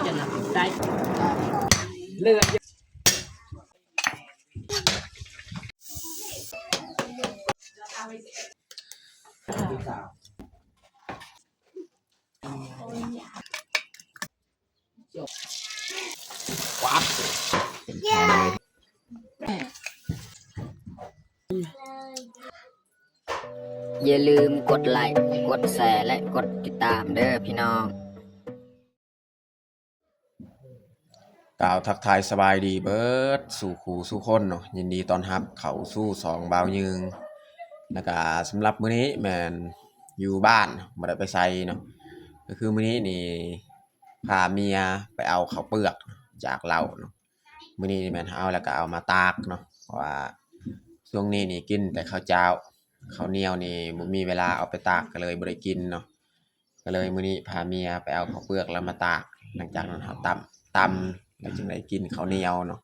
ຈະນຳໄດ້ເລືອດ. ຢ່າລືມກົດໄລ້ ກົດແຊ ແລະ ກົດຕິດຕາມເດີພີ່ນ້ອງ. ກ່າວທັກທາຍສະບາຍດີເບີດສູ່ຄູ່ສູ່ຄົນເນາະ, ຍິນດີຕ້ອນຮັບເຂົ້າສູ່ຊ່ອງບ່າວຍືງ. ແລ້ວກະສຳລັບມື້ນີ້ແມ່ນຢູ່ບ້ານ ບໍ່ໄດ້ໄປໃສເນາະ, ກໍຄືມື້ນີ້ນີ້ພາເມຍໄປເອົາເຂົ້າເປືອກຈາກເລົາເນາະ. ມື້ນີ້ນີ້ແມ່ນເຮົາເອົາ ແລ້ວກະເອົາມາຕາກເນາະ, ເພາະວ່າຊ່ວງນີ້ນີ້ກິນແຕ່ເຂົ້າເຈົ້າ, ເຂົ້າໜຽວນີ້ບໍ່ມີເວລາເອົາໄປຕາກ ກໍເລີຍບໍ່ໄດ້ກິນເນາະ. ກໍເລີຍມື້ນີ້ພາເມຍໄປເອົາເຂົ້າເປືອກແລ້ວມາຕາກ, ຫຼັງຈາກນັ້ນເຮົາຕຳ ຕຳ ແລ້ວຈຶ່ງໄດ້ກິນເຂົ້າໜຽວເນາະ.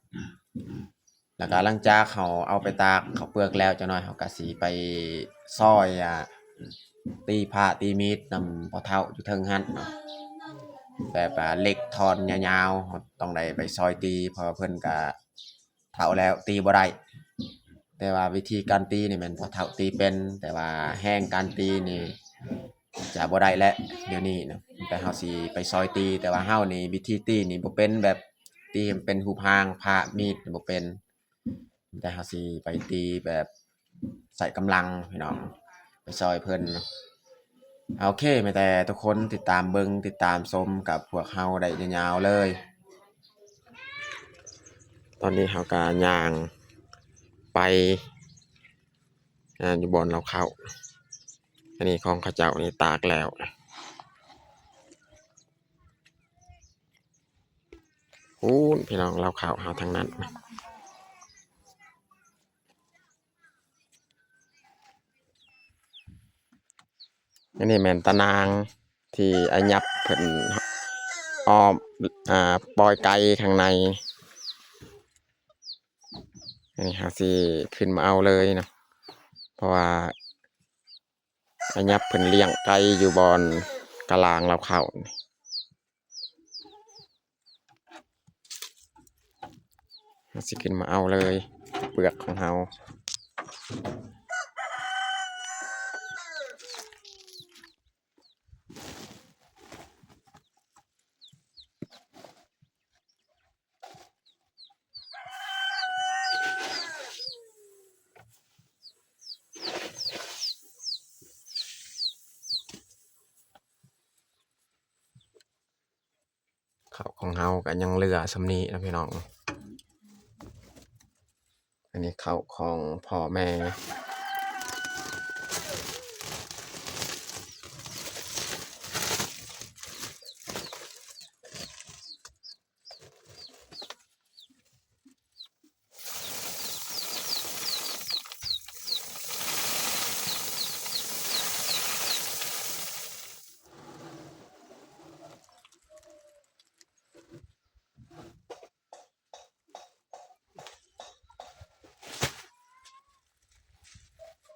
ແລ້ວກໍຫຼັງຈາກເຮົາເອົາໄປຕາກເຂົ້າເປືອກແລ້ວ ຈັກໜ້ອຍເຮົາກໍຊິໄປຊອຍ ອ່າ ຕີພ້າຕີມີດນຳພໍ່ເຖົ້າຢູ່ເທິງຫັ້ນເນາະ, ແບບວ່າເຫຼັກທ່ອນຍາວໆ ເຮົາຕ້ອງໄດ້ໄປຊອຍຕີ ເພາະວ່າເພິ່ນກໍເຖົ້າແລ້ວຕີບໍ່ໄດ້. ແຕ່ວ່າວິທີການຕີນີ້ແມ່ນພໍ່ເຖົ້າຕີເປັນ, ແຕ່ວ່າແຮງການຕີນີ້ຈະບໍ່ໄດ້ແລ້ວດຽວນີ້ນະ, ແຕ່ເຮົາຊິໄປຊອຍຕີ. ແຕ່ວ່າເຮົານີ້ວິທີຕີນີ້ບໍ່ເປັນ, ແບບຕີໃຫ້ມັນເປັນຮູບຮ່າງພ້າມີດບໍ່ເປັນ, ແຕ່ເຮົາຊິໄປຕີແບບໃຊ້ກຳລັງພີ່ນ້ອງ, ໄປຊອຍເພິ່ນ. ໂອເຄ ແມ່ນແຕ່ທຸກຄົນຕິດຕາມເບິ່ງ ຕິດຕາມຊົມກັບພວກເຮົາໄດ້ຍາວໆເລີຍ. ຕອນນີ້ເຮົາກະຍ່າງໄປ ອ່າ ຢູ່ບ່ອນເລົາເຂົ້າ, ອັນນີ້ຂອງເຂົາເຈົ້ານີ້ຕາກແລ້ວ. ພຸ້ນພີ່ນ້ອງ, ເລົາເຂົ້າເຮົາທາງນັ້ນ. ອັນນີ້ແມ່ນຕານາງທີ່ອາຫຍັບເພິ່ນອ້ອມ ອ່າ ປ່ອຍໄກ່ຂ້າງໃນ. ອັນນີ້ເຮົາຊິຂຶ້ນມາເອົາເລີຍເນາະ, ເພາະວ່າອາຫຍັບເພິ່ນລ້ຽງໄກ່ຢູ່ບ່ອນກະລາງເລົາເຂົ້າ. ເຮົາຊິຂຶ້ນມາເອົາເລີຍເປືອກຂອງເຮົາ. ເຂົ້າຂອງເຮົາກໍຍັງເຫຼືອສ່ຳນີ້ນະພີ່ນ້ອງ. ອັນນີ້ເຂົ້າຂອງພໍ່ແມ່.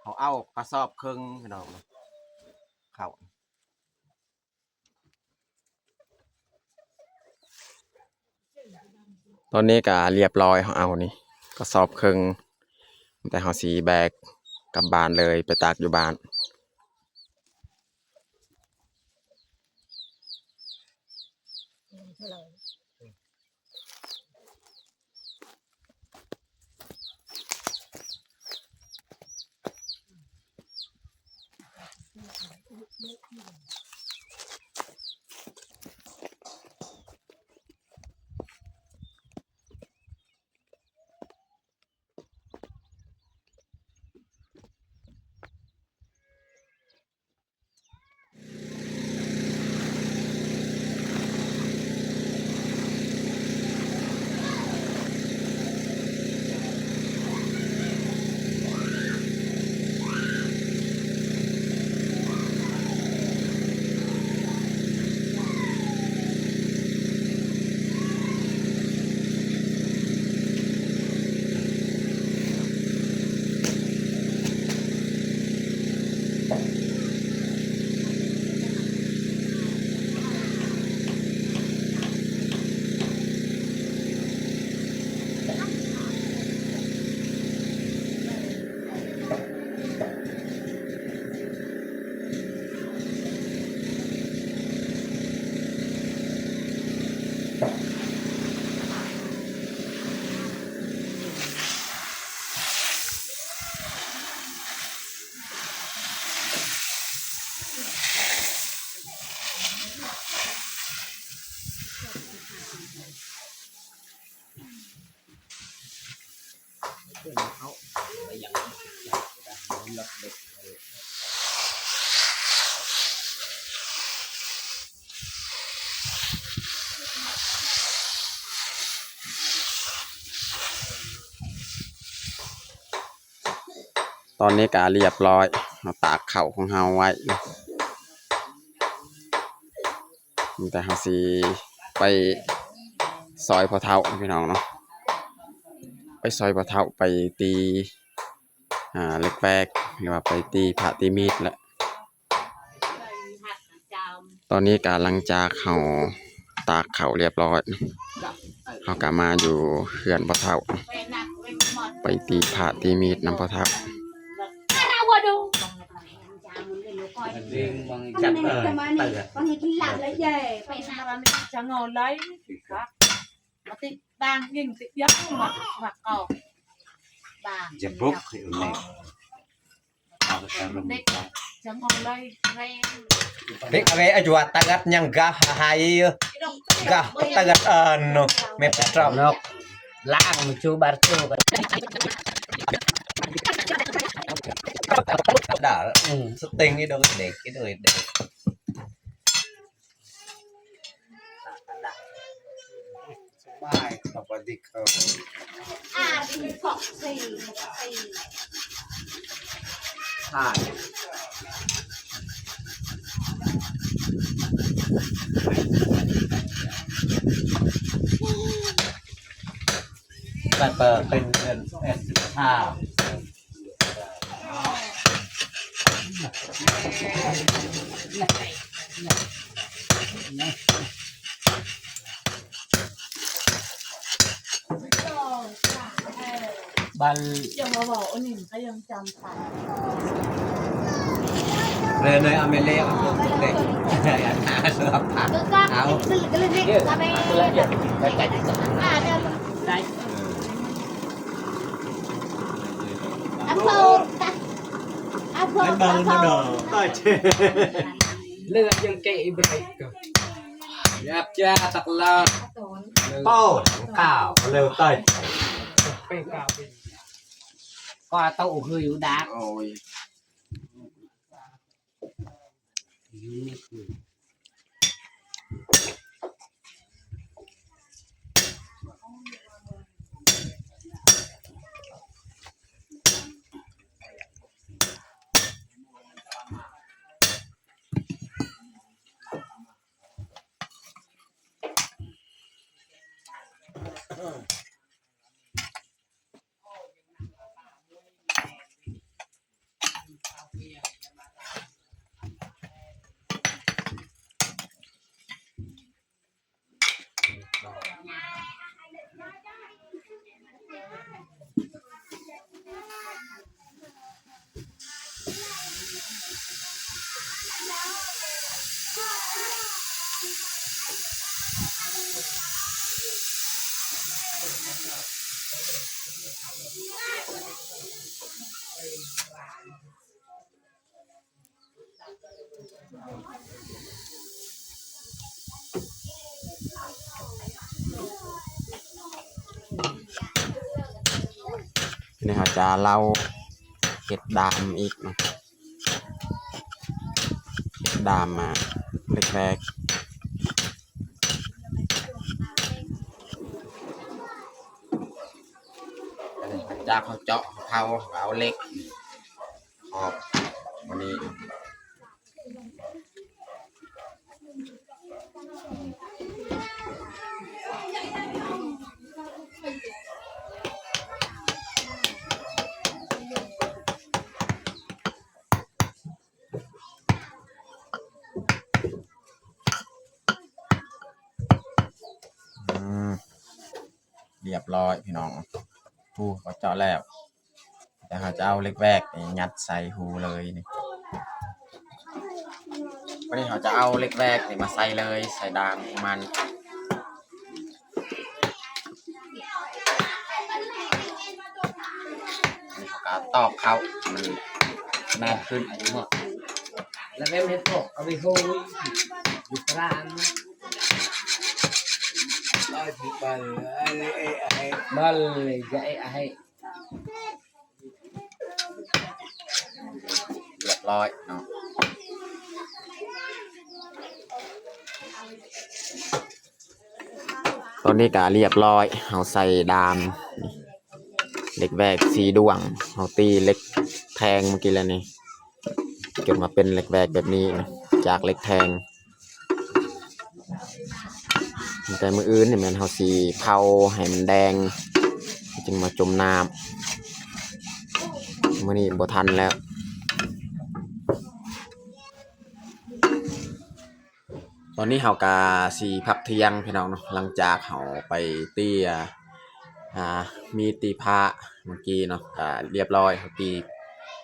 ເຮົາເອົາກະສອບເຄິ່ງພີ່ນ້ອງ ເຂົ້າ. ຕອນນີ້ກະລຽບຮ້ອຍ, ເຮົາເອົານີ້ກະສອບເຄິ່ງ, ແຕ່ເຮົາຊິແບກກັບບ້ານເລີຍ ໄປຕາກຢູ່ບ້ານ. ເ ຕອນນີ້ກະລຽບລ້ອຍ ເຮົາຕາກເຂົ້າຂອງເຮົາໄວ້ ແຕ່ເຮົາຊິໄປຊອຍພໍ່ເຖົ້າພີ່ນ້ອງເນາະ ໄປຊອຍພໍ່ເຖົ້າ ໄປຕີ ອ່າ ເຫຼັກແວກ ຫຼືວ່າໄປຕີພະຕີມີດແຫຼະ. ຕອນນີ້ກະຫຼັງຈາກເຮົາຕາກເຂົ້າລຽບລ້ອຍ ເຮົາກະມາຢູ່ເຮືອນພໍ່ເຖົ້າ ໄປຕີພະຕີມີດນຳພໍ່ເຖົ້າ. ເດັກເອກອາຍຸຕະກັດຍັງກະຫາຍ ກະຕະກັດອັນໂນ ແມ່ນຕະກອບ ລາງມາຊູບາດໂຕກັນ ດາ ອືມ ສະເຕັງອີ່ດົງເດັກ ອີ່ດົງເດັກ. ສະບາຍ ສະບາຍດີເຂົາ ອາ ສະບາຍ ບັດເປີດເປັນເດືອນສິບເອັດ ສິບສອງ. ບັນ ເຈົ້າມາເວົ້າອັນນີ້ກະຍັງຈຳໄປ ເລີຍ ເລີຍ ອາເມເລ ເອົາຕົວເລັກ ເອົາ ເລືອດຍັງເກະອີກບໍ່ໄດ້ກໍ ຢາບຈາຕັກລາດ ໂປ້ ຂ້າວເລີຍຕາຍ ເປັນກາວເປັນ ກໍເອົາໂຕຄືຢູ່ດາກ ໂອ້ຍ. ນີ້ເຮົາຈະເລົາເຮັດດາມອີກເນາະ ເຮັດດາມມາເລັກແວກ ຈາກເຮົາເຈາະເຮົາເຜົາ ເຮົາເອົາເຫຼັກ ອອກ ບາດນີ້ ອືມ ລຽບລ້ອຍພີ່ນ້ອງ ຮູເຂົາເຈາະແລ້ວ ແຕ່ເຮົາຈະເອົາເຫຼັກແວກນີ້ຍັດໃສ່ຮູເລີຍນີ້ ບາດນີ້ເຮົາຈະເອົາເຫຼັກແວກນີ້ມາໃສ່ເລີຍ ໃສ່ດາມຂອງມັນ ນີ້ເຮົາກະຕອກເຂົ້າໃຫ້ມັນແໜ້ນຂຶ້ນ ລະແມ່ນເຮັດພວກເອົາໄປໂຮຍຢູ່ຕະຫຼາດ ລຽບລ້ອຍເນາະ ຕອນນີ້ກະລຽບລ້ອຍ ເຮົາໃສ່ດາມ ເຫຼັກແວກສີ່ດ້ວງ ເຮົາຕີເຫຼັກ ແທ່ງເມື່ອກີ້ແລ້ວນີ້ ຈົນມາເປັນເຫຼັກແວກແບບນີ້ນະ ຈາກເຫຼັກແທ່ງ. ແຕ່ມື້ອື່ນນີ້ແມ່ນເຮົາຊິເຜົາໃຫ້ມັນແດງ ຈຶ່ງມາຈຸ່ມນ້ຳ. ມື້ນີ້ບໍ່ທັນແລ້ວ. ຕອນນີ້ເຮົາກະຊິພັກທ່ຽງພີ່ນ້ອງເນາະ ຫຼັງຈາກເຮົາໄປຕີ ອ່າ ມີຕີພ້າເມື່ອກີ້ເນາະ ກະລຽບຮ້ອຍ ເຮົາຕີ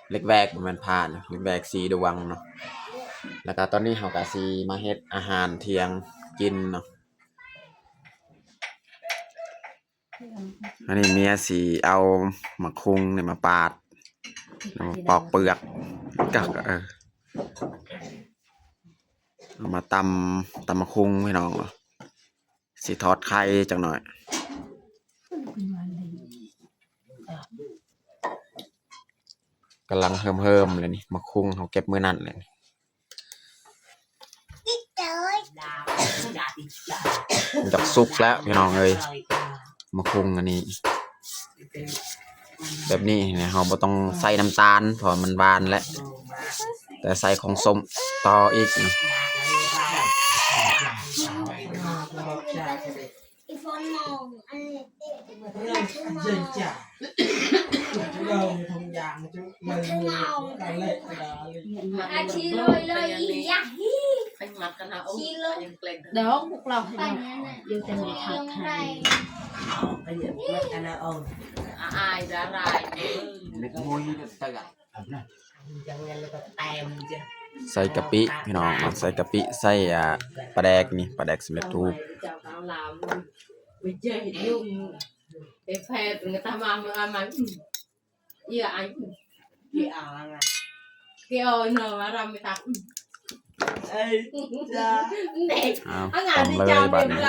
ເຫຼັກແວກ ບໍ່ແມ່ນພ້ານະ ເຫຼັກແວກສີ່ດວງເນາະ. ແລ້ວກະຕອນນີ້ເຮົາກະຊິມາເຮັດອາຫານທ່ຽງກິນເນາະ. ອັນນີ້ເມຍຊິເອົາໝາກຫຸ່ງນີ້ມາປາດ ແລ້ວມາປອກເປືອກ ກະ ເອີ ເອົາມາຕຳ ຕຳໝາກຫຸ່ງພີ່ນ້ອງ. ຊິທອດໄຂ່ຈັກໜ້ອຍ. ກຳລັງເຮີມໆເລີຍນີ້ ໝາກຫຸ່ງເຮົາເກັບມື້ນັ້ນເລີຍນີ້. ມັນຢາກສຸກແລ້ວພີ່ນ້ອງເອີຍ ໝາກຫຸ່ງອັນນີ້. ແບບນີ້ເຮົາບໍ່ຕ້ອງໃສ່ນ້ຳຕານ ເພາະວ່າມັນຫວານແລ້ວ ແຕ່ໃສ່ຂອງສົ້ມຕໍ່ອີກນະ. ໃສ່ກະປິພີ່ນ້ອງເນາະ ໃສ່ກະປິ ໃສ່ ອ່າ ປາແດກນີ້ ປາແດກສຳເລັດຮູບ. ເອົາ ຕຳເລີຍບາດນີ້.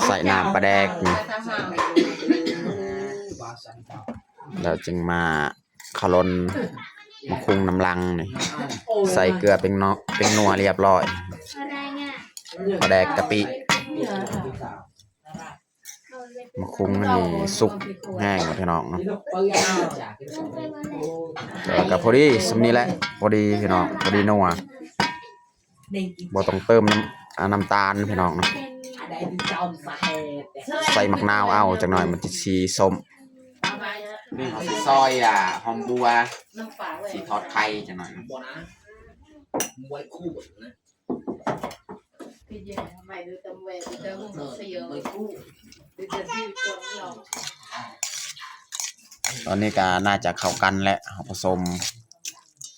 ໃສ່ນ້ຳປາແດກນີ້ ແລ້ວຈຶ່ງມາ ເຂົ້າຫຼົ່ນ ໝາກຫຸ່ງນຳຫຼັງນີ້ ໃສ່ເກືອ ແປ້ງນົວ ແປ້ງນົວລຽບຮ້ອຍ. ປາແດກກະປິ ໝາກຫຸ່ງນີ້ສຸກແຮງແລ້ວພີ່ນ້ອງເນາະ. ແລ້ວກະພໍດີສ່ຳນີ້ແຫຼະ ພໍດີພີ່ນ້ອງ ພໍດີນົວ. ບໍ່ຕ້ອງເຕີມນ້ຳ ອ່າ ນ້ຳຕານພີ່ນ້ອງເນາະ. ໃສ່ໝາກນາວເອົາ ຈັກໜ້ອຍມັນຈະສີສົ້ມ. ນີ້ເຮົາຊິຊອຍ ອ່າ ຫອມບົວ ຊິທອດໄຂ່ຈັກໜ້ອຍ. ຕອນນີ້ກະໜ້າຈະເຂົ້າກັນແລ້ວ ເຮົາປະສົມ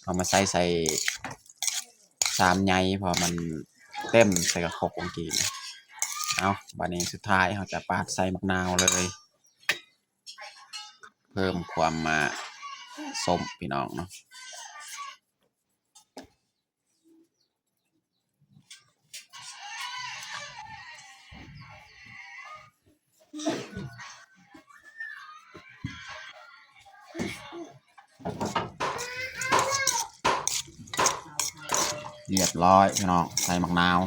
ເຮົາມາໃສ່ ໃສ່ຊາມໃຫຍ່ ເພາະວ່າມັນເຕັມໃສ່ກະຄົກຂອງກີນ. ເອົາ ບາດນີ້ສຸດທ້າຍເຮົາຈະປາດໃສ່ໝາກນາວເລີຍ ເພີ່ມຄວາມ ອ່າ ສົ້ມພີ່ນ້ອງເນາະ. ລຽບຮ້ອຍພີ່ນ້ອງ ໃສ່ໝາກນາວ.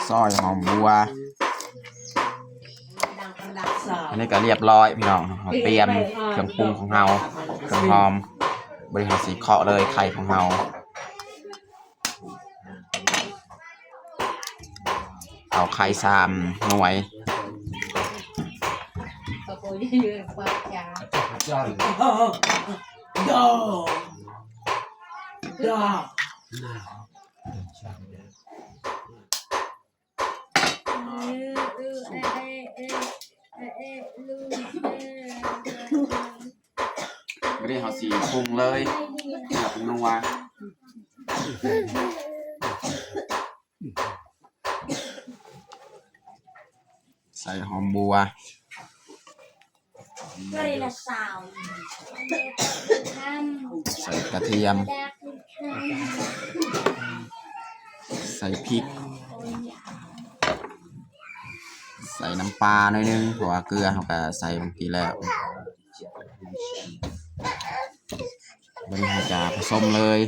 ຊອຍຫອມບົວ. ອັນນີ້ກະລຽບຮ້ອຍພີ່ນ້ອງ ເຮົາຕຽມເຄື່ອງປຸງຂອງເຮົາ ເຄື່ອງຫອມ. ບາດນີ້ເຮົາຊິເຄາະເລີຍໄຂ່ຂອງເຮົາ ເອົາໄຂ່ສາມໜ່ວຍ. ບາດນີ້ເຮົາຊິປຸງເລີຍ ເພື່ອເປັນນົວ ໃສ່ຫອມບົວ. ໃສ່ກະທຽມ ໃສ່ພິກ ໃສ່ນ້ຳປາໜ້ອຍໜຶ່ງ ເພາະວ່າເກືອເຮົາກະໃສ່ບາງທີແລ້ວ. ບັດນີ້ເຮົາຈະປະສົມເລີຍ.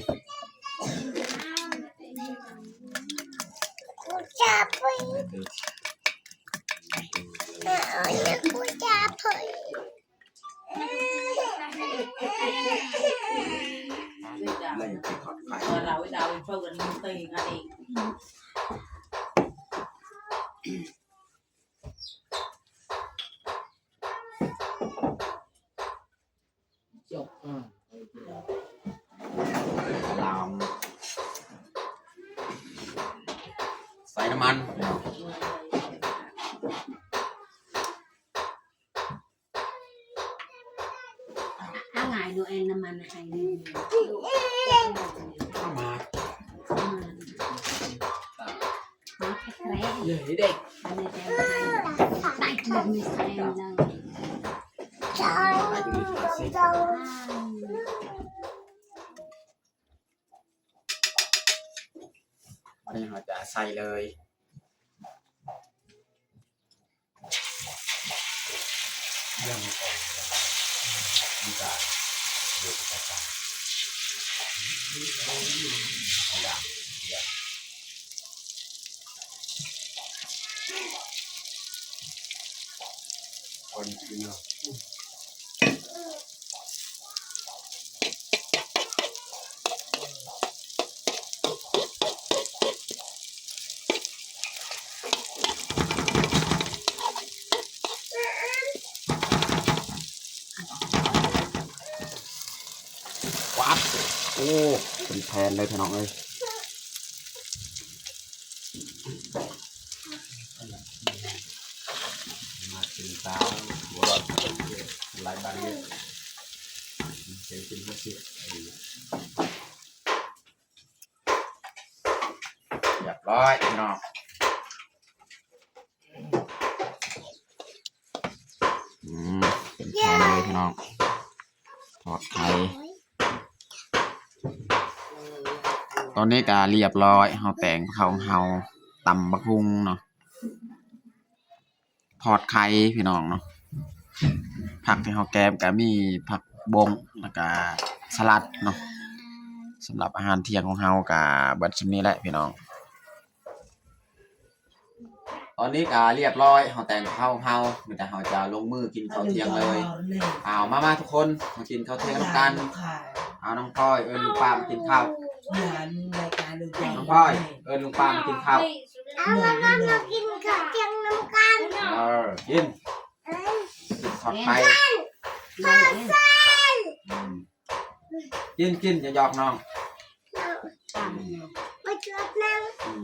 ໃສ່ນ້ຳມັນ. ເອົາງ່າຍໂດຍ ເອົານ້ຳມັນໃຫ້ ເອົາມາ ມາແທ້ໆ ເລີຍເດ້ ອັນນີ້ແຕ່ງໃຫ້ ໃສ່ເກືອມີໃສ່ແລ້ວ ໃສ່ເກືອມີໃສ່ ອັນນີ້ເຮົາຈະໃສ່ເລີຍ. ປັບ ໂອ້ ເປັນແຜ່ນເລີຍພີ່ນ້ອງເອີຍ. ມາກິນເຂົ້າ ບໍ່ລອດ ຫຼາຍບາດນີ້ ເປັນກິນເພື່ອຊິ ຮຽບຮ້ອຍພີ່ນ້ອງ. ອືມ ເປັນແຜ່ນເລີຍພີ່ນ້ອງ ທອດໄຂ່. ຕອນນີ້ກະຮຽບຮ້ອຍ ເຮົາແຕ່ງເຂົ້າຂອງເຮົາ ຕຳບັກຫຸ່ງເນາະ ທອດໄຂ່ພີ່ນ້ອງເນາະ. ຜັກທີ່ເຮົາແກມກະມີຜັກບົ້ງ ແລ້ວກະສະຫຼັດເນາະ. ສຳລັບອາຫານທ່ຽງຂອງເຮົາກະເບິດສ່ຳນີ້ແຫຼະພີ່ນ້ອງ. ຕອນນີ້ກະຮຽບຮ້ອຍ ເຮົາແຕ່ງເຂົ້າເຮົາ ມີແຕ່ເຮົາຈະລົງມືກິນເຂົ້າທ່ຽງເລີຍ. ເອົາ ມາ ມາທຸກຄົນ ມາກິນເຂົ້າທ່ຽງນຳກັນ. ເອົາ ນ້ອງພອຍ ເອີ້ນລຸງປ້າມາກິນເຂົ້າ. ນ້ອງພອຍ ເອີ້ນລຸງປ້າມາກິນເຂົ້າ. ເອົາ ມາ ມາ ມາກິນເຂົ້າທ່ຽງນຳກັນ. ເອີ ກິນ ກິນທອດໄຂ່. ອືມ ກິນ ກິນ ຢ່າຫຍອກນ້ອງ. ອືມ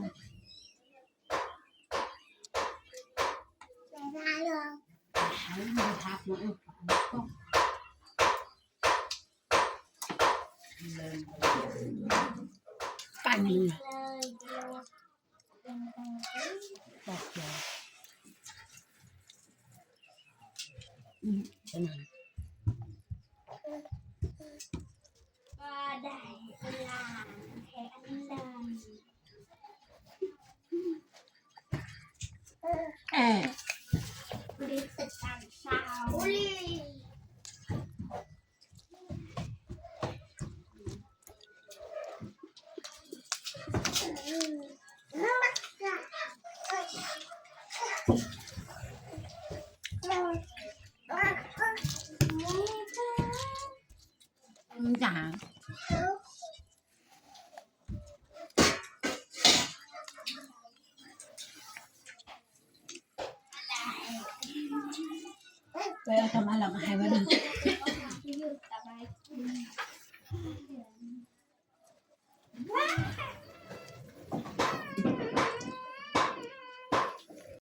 ໄປເອົາທຳອັນຫຼັງໃຫ້ມັນ.